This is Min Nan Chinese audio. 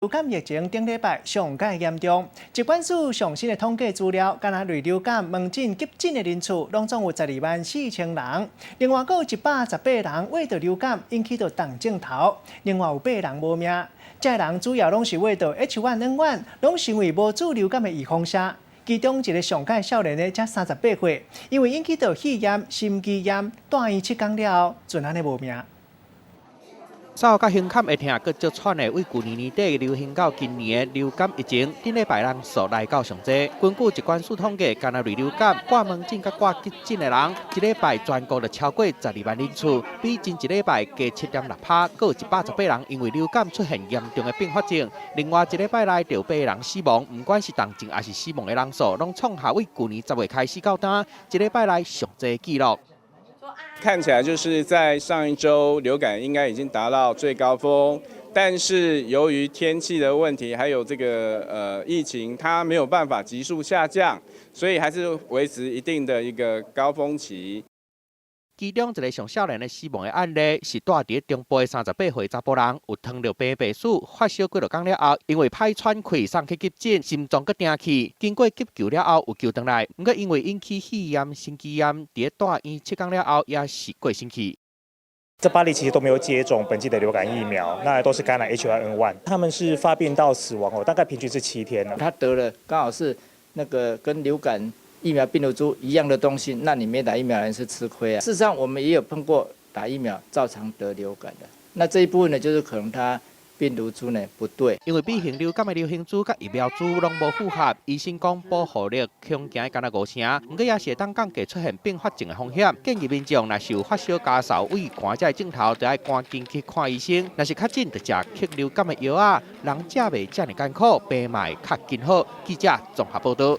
流感疫情頂禮拜上蓋嚴重，疾管署上新的統計資料，干焦類流感門診急診的人次，攏總有12萬4千人。另外，閣有118人為著流感引起著重症頭，另外有八人無命。這人主要攏是為著 H1N1，攏成為無注流感的預防射。其中一个上蓋少年的才38歲，因為引起著肺炎、心肌炎，蹛院7工了後，就按呢無命。嗽佮胸坎會疼，閣足喘的，對舊年年底流行到今年的流感疫情，頂禮拜人數來到上濟。根據疾管署統計，干焦類流感掛門診佮掛急診的人，一禮拜全國就超過12萬人次，比前一禮拜加7.6趴，閣有118人因為流感出現嚴重的併發症。另外一禮拜內就有八人死亡，毋管是重症抑是死亡的人數，攏創下對舊年10月開始到今一禮拜內上濟紀錄。看起來就是在上一周流感應該已經達到最高峰，但是由於天氣的問題，還有這個疫情，它沒有辦法急速下降，所以還是維持一定的一個高峰期。其中一个上少年的死亡的案例，是蹛佇中部的38歲查埔人，有糖尿病病史，發燒幾落工了後，因為歹喘氣送去急診，心臟閣定去，經過急救了後有救轉來，毋過因為引起肺炎、心肌炎，佇蹛院7工了後也是過身去。這八例其實都沒有接種本劑的流感疫苗，那都是感染 H1N1，他們是發病到死亡哦，大概平均是7天。他得了剛好是那個跟流感疫苗病毒株一樣的東西，那你沒打疫苗人是吃虧啊。事實上，我們也有碰過打疫苗照常得流感的。那這一部分呢，就是可能他病毒株呢不對。因為 B 型流感的流行株佮疫苗株攏無符合，醫生講保護力恐驚干焦五成，毋過也是會當降低出現併發症的風險。建議民眾若是有發燒、咳嗽、畏寒這的症頭，就愛趕緊去看醫生。若是確診，就食克流感的藥仔，人才袂遮爾艱苦，病嘛會較緊好。記者綜合報導。